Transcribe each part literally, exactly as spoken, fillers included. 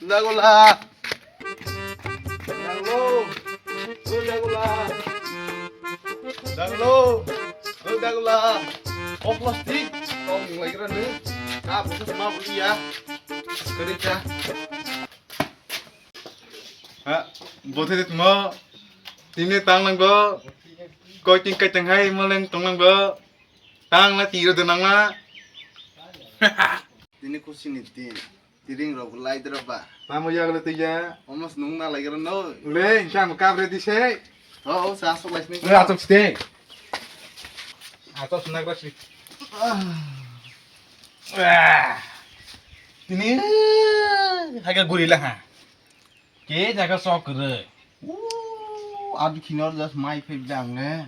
Dagula. Daglo. O Dagula. Daglo. O Dagula. O plastic. Tong lagi rani. Ah, bukan sama bukan ya. Kerja. Ha, bote mo. Tini tang lang go. Koi ting kai tang hai mo leng tong lang go. Tang na tiro de nang na. Tini khusi ni tin. Tiring rok lai dra ba. Tamo ya gale tiya. Omos nung na lai gra no. Le, sam kap re di se. O, o, sa so lai sini. Le, atok ste. Atok snack ra si. Ah. Tini haga guri la ha. Ke jaga sok re. Ooh, adu khinor jas mai phai bang ne.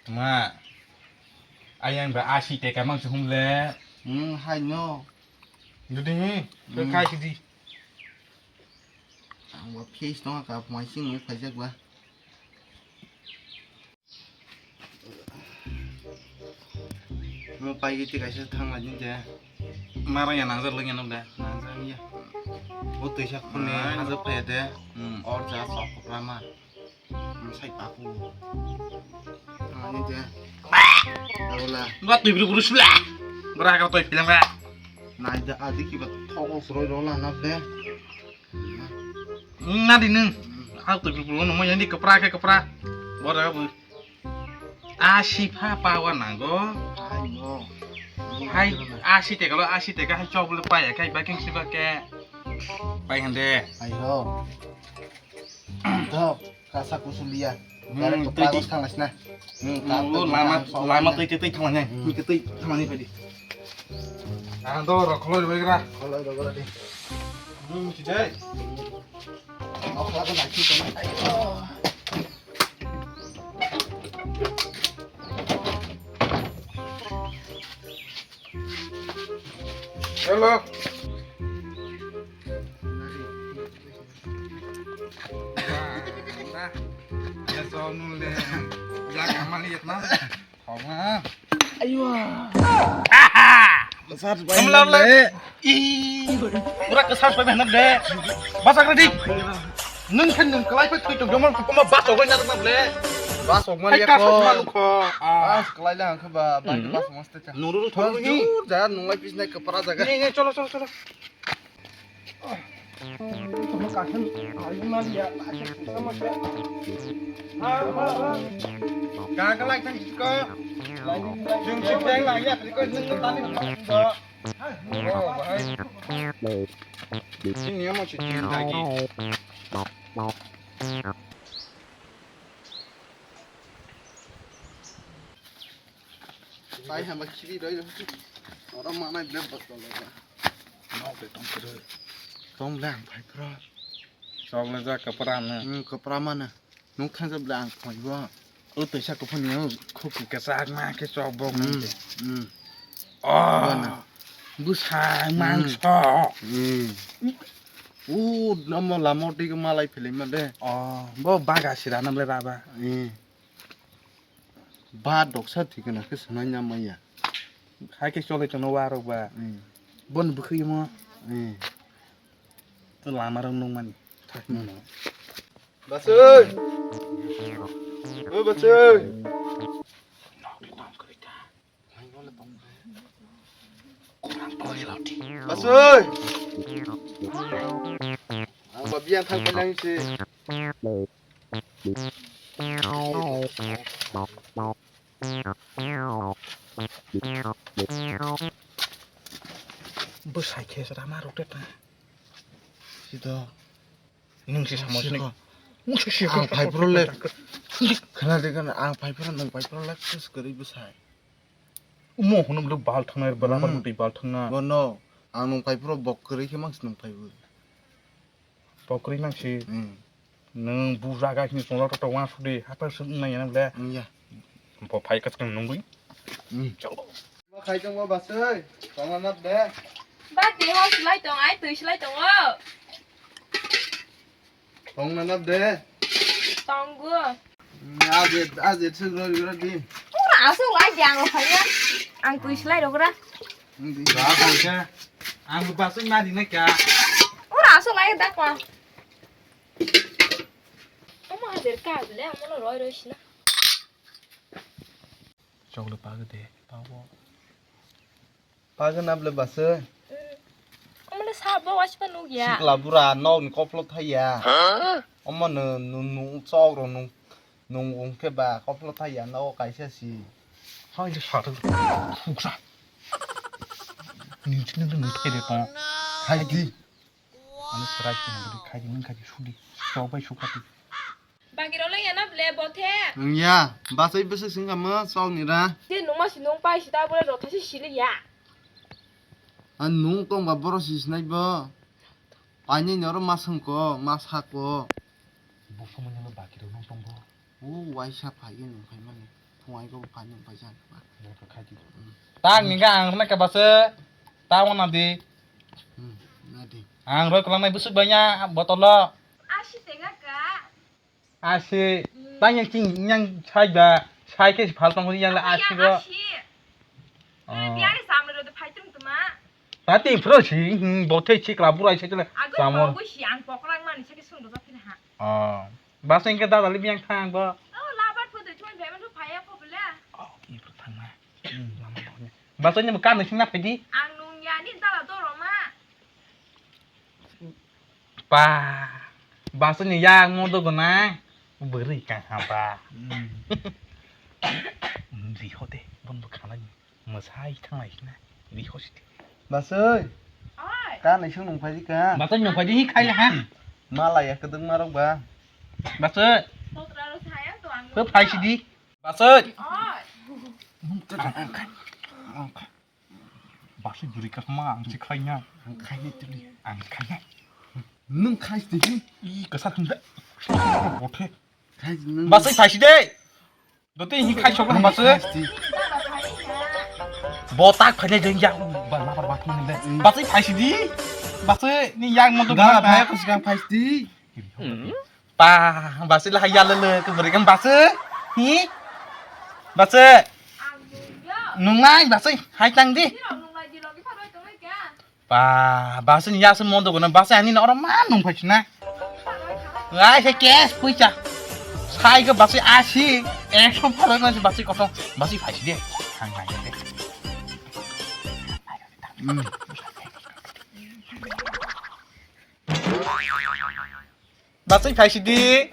Ma, ayang ba asi teka mang sehum le. Hmm, hai no. Dudi, hmm. Kai sidi. Ang ba face no ka mai sing mai phai jak ba. Mo pai giti kaisa thang la din de. Mara ya nangjar lagi no de. Nangjar ya. O tuisa khuni hajar phai de. Hmm. Or ja sok kopra ma. Sai paku. Ani de. Daula. Ba tui bru bru sula. Bra ka toi pilang ba. Nai da adi ki ba thogo suroi rola na de. Na di nung. Hau tui bru bru no mo yang di kepra ke kepra. Bora bu. Asi pha pawa nango. Hai no. Hai asi te kalo asi te ka hai chok le pa ya kai ba king si ba ke. Pai hande. Hai ho. Dok, kasa kusulia. Hmm, garek tui kepala di. Tang asna. Hmm, hmm, lama, lama tui tui tui thamanya. Hmm. Tui tui thamanya padi. Ah, do ro kholoi roi gra. Kholoi roi gra di. Hmm, chidai. Okhla ko nai chidai. Ayo. Hello. Nah, ya soal nule. Ya kamal lihat mah. Kau mah. Ayo. Besar. Kamu lawan le. Ih, pura kesal sampai benar deh. Masak ready. Nung kan nung kelai pe tuh dong mal kuma bas ogo nyar na ble. Bas ogo mal ya ko. Bas kelai lah ke ba, ba bas mesti cah. Nuru thol ni. Jur, jangan nung lai pis naik ke para jaga. Ni, ni, cholo, cholo, cholo. Kagak lai kan ko. Jung si beng lai ya ko nung tani. Oh, bahai. Sini ya mau cuci lagi. Tai hamba khiri roi roi. Ora mana blem botol ba. Nok de tong kere. Tong blang phai pro. Sok le ja kapra ne. Hmm, kapra mana. Nung thang jab lang phai bo. O toisa kuphani o. Khuku kesak ma ke chok bok nang ke. Hmm. Oh. Bana. Busai mangso. Hmm. O namo lamo twi malai philai ma de. Oh, bo baga sira nam le raba. Hmm. Ba doksa thikana ke sanai na maya. Hai ke chole tono warok ba. Hmm. Bon bukhi mo. Hmm. To lama rong nung mani. Thak mano. Basoi! O Basoi! Basoi! Ang ba biang thang kailang si. Bwsai khe rama rok teta. Sito. Nung si samo sini. Nung si si ang phai pro le. Khana de khana ang phai pro nung phai pro le kus kari bwsai. Umo hono bwlw bal thangnai, bwlama hmm. Bwtwi bal thangna. Bono, ang nung phai phuru bok kwrwi khe mang si nung phai bo. Bok kwrwi mang si. Hmm. Nung buja gai hini chwngno to to wan sudi, hata sung nai yana ble. Hmm, ya. Bo phai ka chwng nungwi. Hmm. Chalo. Bo khai tong bo basui, tong na de. Ba de ho slai tong, ai twi slai tong o. Tong na nap de. Tong go. Aje, aje, suk rori rori di. Ura, asuk lai jang phaya. Ang twi slai rok ra. Ba, tong se. Ang bo basai ma rinai ka. Ora aswk lai da ko. Omo hajar ka le, omo no roi roi sina. Chokle pagade, pago. Pagana ble basai. Omo le sabo wasipa nugya. Sikla bura nok ni koplo thaya. Omo no nung chok ro nung nung ungke ba koplo thaya no kaisa si. Hai le sa. Khuksa. Ni chini nung thai de ko. Hai di. Ani serai sini beri khai di, nung khai di, sudi. Sok bai sukha di. Bagiro le yana ble bothe. Wngya, basai bwswk swngkama sok ni ra. Je nung ma si nung pai si ta bole rotha si sili ya. An nung tong ba boro si sinai bo. Paini ni oro ma swngko, ma sako. Bo somoi ni bagiro nung tong bo. O waisa phaiwi nung phaimani. Phungai go phai nung phaisa. Nung kha khai di. Tang ni ga ang na ka basa. Ta wana di. Hmm, na di. Ang roi kwlangnai bwswk bai ya botolo. Asi tega ka. Asi. Tang yang ching yang sai ba. Sai ke phal tong yang la asi go. Asi. Oh. Biari samle ro de phai tum tuma. Ta ti phro si, hmm, bothei sikla burai sai tele. Agoi samor. Pogoi si ang pokrang mani sake sung do phina ha. Oh. Basa ingke dada li biang thang bo. Oh, labar photo chon payment pho phaya ko bole. Oh, i pho thang na. Hmm, lama bo. Basa ni kan sing na pedi. Ang nung ya ni dala do roma. Pa. Basa ni yang mo do gona. Beri kang ha ba. Hmm. Di hote, bon bo khana ni. Mwsai thanglai sina, ri hosi di. Basai. Oi. Ka nai sung nung phai di ka. Basai nung phai di, hi khai ha. Mala ya kedeng marok ba. Basai. Totra ro saya to ang. Ko phai si di. Basai. Oi. Basai buri ka ma ang si khai na. Ang khai ni tuli. Ang khai na. Nung khai si di. I kasa thung da. Oke. Khai nung. Basai phai si de. Dote hi khai sok hamba se. Botak phai nai jeng ya. Ba la ba ba ni le. Basai phai si di. Basai ni yang mo to. Dala phai ko sikang phai si di. Pa, basai la ya le le ko beri kan basai. Hi? Basai. Nungai basai hai tang di. Ba, basai ni yasuk mondo guna, basai ani na oro ma nung phai sina. Ai se cash puisa. Sai go basai asi, ekso pharo na basai kosong, basai phai si de. Thang nai de. Hmm. Basai phai si di.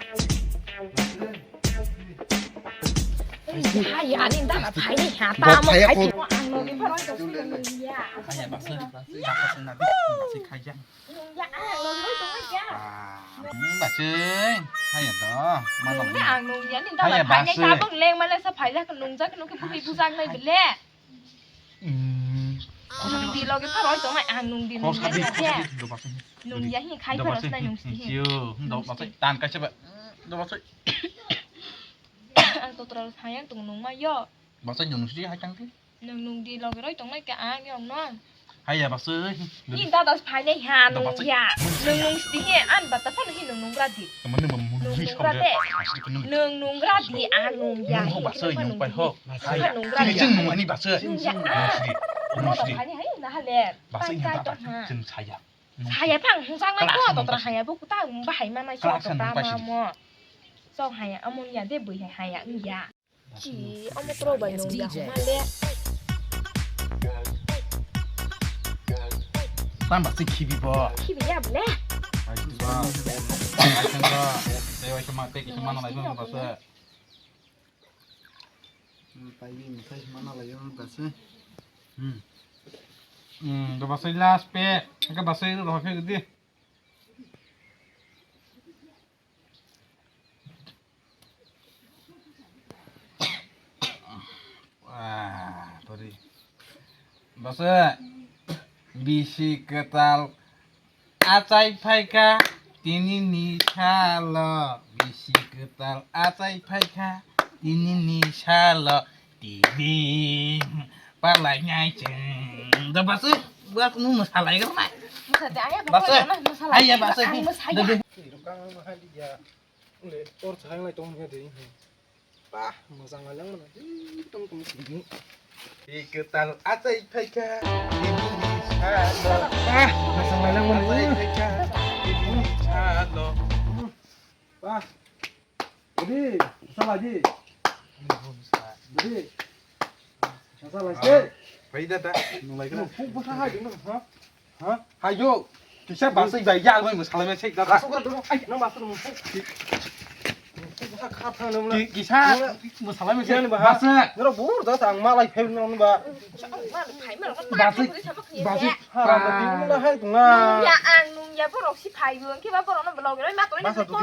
Hai ya, ni da phai ni ha ta mo phai ko ang no ni pharo to ya. Hai ya, basai, basai, basai na di, basai khai ya. Ya, ang no ni to ya. Ah, hmm, basai. Hai ya to. Ma no. Ni ang no ya, ni da phai ni ta bang leng ma le sa phai ja ka nung ja ka no ke buhi bujak nai bele. Hmm. Nung di loge pharo tongnai, ang nung di, nung di, nung di. Nung ya hi khai pharo sinai nung si hi. Yo, hmm, dok basai tan kaisa ba. Dok basai. Ang to toro sayang tong nung ma yo. Basai nung si hai tang si. Nung nung di loge roi tongnai ka ang yong no. Hai ya basai. Ni da das phai nai ha nung ya. Nung nung si hi an bata phano hi nung nung ra di. Temen ni mung nung nung ra de. Nung nung ra di ang nung ya. Nung ho basai nung pai ho. Hai ya. Nung ra di. Nung ani basai. Nung ya. Nung si di. Nung si di. Basai ni ta ta. Jeng saya. Saya phang hung sang nai ko to tra haya bo kuta bahai ma nai ko to ta ma mo. So haya amon ya de bui haya ang ya. Chi omo tro bai nung ya ma le. Tamba si khibi bo. Khibi ya ble. Ai si ba. Ai si ba. Te wai ma te ki ma na lai ma ba sa. Hmm, pai ni sai ma na lai ma ba sa. Hmm. Hmm, do ba sai last pe. Ka ba sai ro ke di. Ah, sorry. Basa, bisi kwtal achai phaikha tini ni salo, bisi kwtal achai phaikha tini ni salo. Tini palai ngai cheng. Da basa, buat nu masalai kan mai. Masa de aya basa. Basa. Masalai. Aya basa. Ang masaya. Ule, tor chang lai tong ya de. Bah, mojang lai lang mana. Tong tong sini. Iketal achai phaikha. Ah, masang lailangmani. Ba. Udi, salai di. Udi. Salai di. Pai da da, nung lai kena. Kuk bwsa hai dong, ha? Ha? Hayo. Kisa basai bai ya, bai masalai bai sek da da. Masuk ka dulu. Ai, nang masuk dulu. Kuk bwsa kha thang nang. Ki-, kisa masalai bai sek. Basa. Nero bur da tang malai phai nang ba. Basa. Basa. Ha, ba di nang hai tong na. Ya ang nung ya borok si phai bo, khe ba borok no vlog roi ma to ni. Basa di.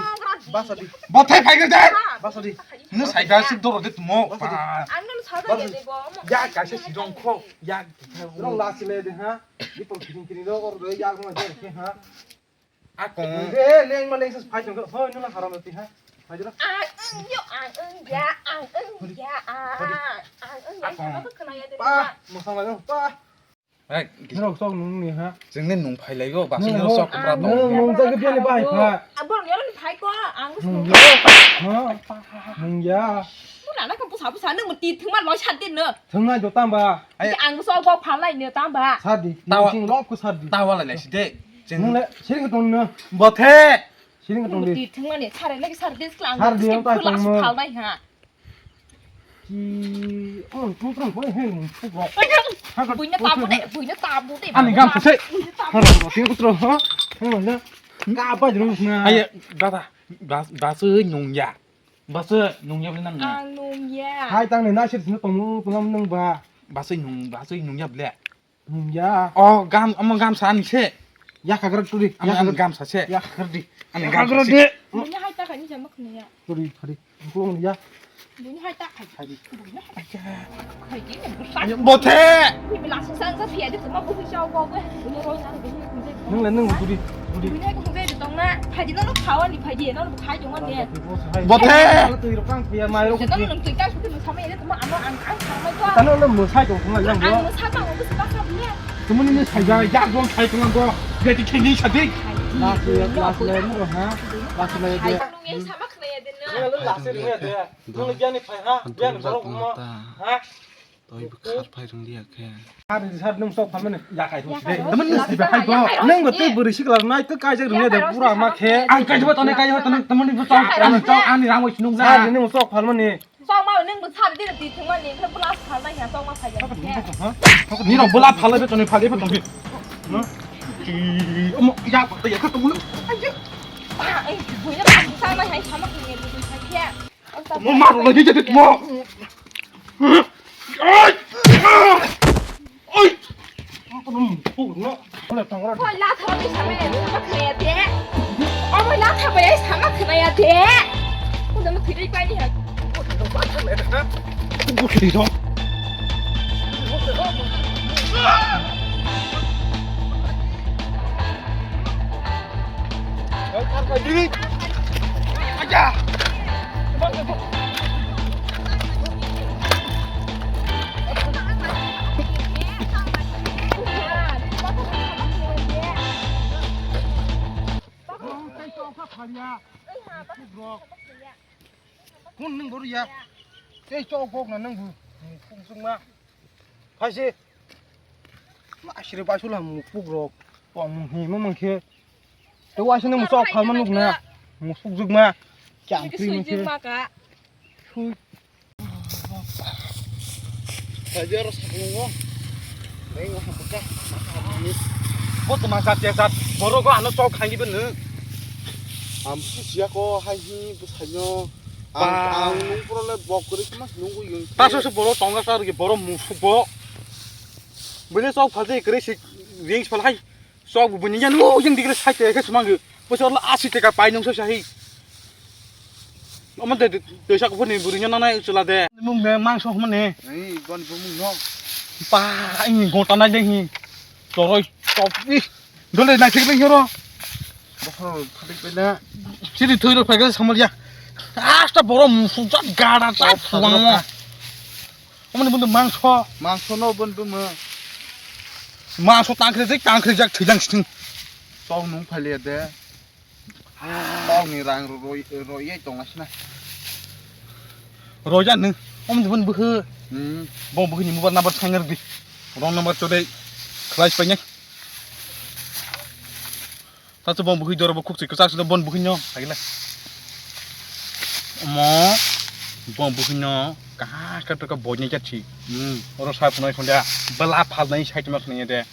Basa di. Bothai phai gede. Basa di. Nung sai da sik doro de tumo. Basa di. Ang nung sa da de bo. Ya kaisa si dong kho. Ya. Nung la si le de ha. Di pang kiring kiring do or do ya ko ma de ha. Akong. Nung de leng ma leng sa phai jong ho nung la haram ti ha. Phai jong. Ang ung yo ang ung ya ang ung ya ang ang ung ya. Akong. Sa ba khna ya de. Pa, mo sa ma yo pa. Hey, nung sok nung ni ha. Jeng ni nung phai lai go, ba sing sok pra tong. Nung nung jagi dia ni bai pha. Abor ni ni phai ko, ang nung ya. Ha. Nung ya. Nung na na ka pusa pusa nung ti thung ma loi sat din no. Thung na jo tam ba. Ai. Ang so bo phalai ne tam ba. Sadi. Tawa. Sing lok ku sadi. Tawa lai lai si de. Jeng nung le sing tong no. Bothe. Sing tong di. Ti thung ma ne sare lagi sar dis klang. Sar di yang ta tong mo. Phalai ha. Ki, oh, tu tong ko he, tu ko. Buina tabu de, buina tabu de. Ani gam se. Buina tabu. Haro, tin utro ha. Haro le. Ka ba jrung na. Aye, dada. Bas, bas nung ya. Bas nung ya bini nang. Ang nung ya. Hai tang ni na sir sino tong tong nang ba. Bas nung, bas nung ya ble. Nung ya. Oh, gam, amo gam sa ni se. Ya kagra tu di. Amo gam sa se. Ya kagra di. Ani gam sa se. Buina hai ta kani jama khne ya. Tu di, tu di. Ko nung ya. Buina hai ta khai. Khai di. Buina hai ta khai di. Bothe. Ni bela sa sa sa pia de ma bu chao ko ko. Buina ro sa de. Nung le nung tu di. Buina ko be tong na. Khai di no khawa ni khai di no khai jong ne. Bothe. Tu ro kang pia mai ro. Nung nung tu ka su tu sa mai de ma ano ang ang sa mai ko. Tano lo mo sai ko ma yang. Ang mo sa ta mo su ka sa buina. Tumuni ni sai ja, ya gon sai tong go. Gati khini sadik. Last le, last le, mo ha. Last le de. Nung ya sama khna ya de na. Nung le last le ya de. Nung le biani phai ha. Biani borok mo. Ha? Toi bwkhar phai rung liya khe. Sar, sar nung sok phalmani. Ya kai thung si de. Temen nung si ba hai go. Nung bo tei bwrwi sikla nai to kaijak rung liya de bura ma khe. Ang kaijak ba tone kaijak ba tone temeni bo sok. Ang sok ani rang bai sinung ja. Sar nung sok phalmani. Sok ma nung bo sar di ti thung ma ni khe bla phalmai ya sok ma phai ya. Ni rok bla phalai be tone phai de pha tong. Omo ya ko ya ka tong. Ai, buina ba sa ma hai sama ni ni hai khe. Mo ma ro ni je mo. Ai! Ai! Hoi, la thaba bai sama ya, sama khna ya de. Omo la thaba ya, sama khna ya de. Ko da ma thiri pai ni ha. Ko thiri ro. Aja. Kun nung boru ya. Tei chok bok na nung bu. Kun sung ma. Phaisi. Ma siri bai sula mu puk rok. Tong mu hi ma mang khe. Tei waisa nung sok phalma nuk na. Mu suk juk ma. Kyam pri ma khe. Sui. Sajar sakung wo. Neng wo hapka. Bo tuma jat ya jat. Borok go ano chok khangi bwno. Am si siya ko hai hi bwsai no. Ang, ang nung pura le bok kwrwi khe mas nung gwi yung. Taso se borok tonga sa rwgwi borok musuk bo. Bini chok phalde kwrwi si ring phal hai. Chok bo bini yan lo yang digre sai te khe sumang gwi. Bo chok la asi te ka pai nung sa sa hi. Omo de de sa ko ni buri nang nai chula de. Mung de mangso mani. Ei bon bo mung no. Pa ini gota nai de hi. Choroi chok ni. Dole na thik bai hero. Bokhoro phatik bai na. Siri thoi ro phai ga samal ya. Asta boro musuk jat gara ta thuang mo. Omoni bundu mangso. Mangso no bundu mo. Mangso tangkre jik tangkre jak thijang sting. Tong nung phai le de. Tong ni rang ro ro ye tong asna. Roja nung. Omoni bundu bukhu. Hmm. Bo bukhu ni mobile number sanger di. Wrong number chodai. Khlai pai nai. Tachu bong bukhi doro bo khuk chik kwchak sida bon bukhi no. Agila. Omo bong bukhi no kaha ka to ka boy ni jat si. Hmm. Oro sa punai khonda. Bela phal nai sai tuma khonai de.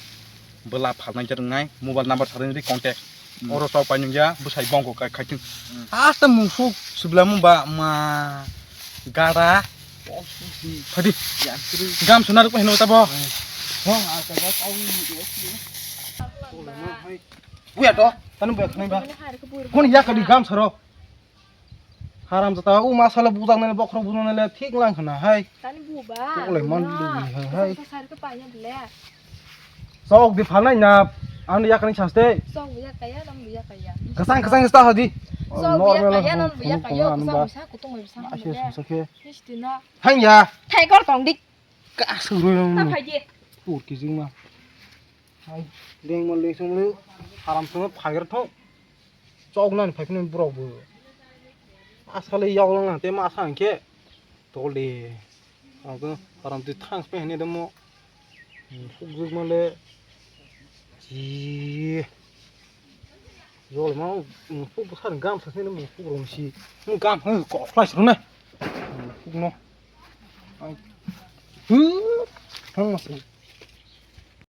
Bela phal nai jat ngai mobile number sa ri contact. Hmm. Oro sa pai nung ya bwsai bong ko kai khai tin. Hmm. Asta mung suk subla mung ba ma gara. Phadi. Gam suna ruk hino tabo. Hong a ka ga tau ni. Buya to, tani buya khwnai ba. Kon ya kadi gam saro. Haram jata, u masala bujang nani bokhro bujang nani thik lang khna hai. Tani buba. Kok le man lu hai hai. Sar ka panya ble. Sok di phalnai na, an ya kani saste. Sok buya kaya, nam buya kaya. Kasang kasang sta hadi. Sok buya kaya, nam buya kaya. Kusang busa, kutung busa. Asia susa ke. Histi na. Hang ya. Thai kor tong dik. Ka suru. Ta phai di. Pur ki jing ma. Hai, leng ma leng sung lu, haram sung phaigra thok. Chok nan phai phai borok bo. Asale yog lang te ma sa hingke. Tole. Ang to haram twi thang pe hene demo. Phuk juk ma le. Ji. Jol ma phuk sa gam sa ne mo phuk rong si. Mo gam ha ko flash ro na. Phuk no. Ai. Hu. Thang ma sa.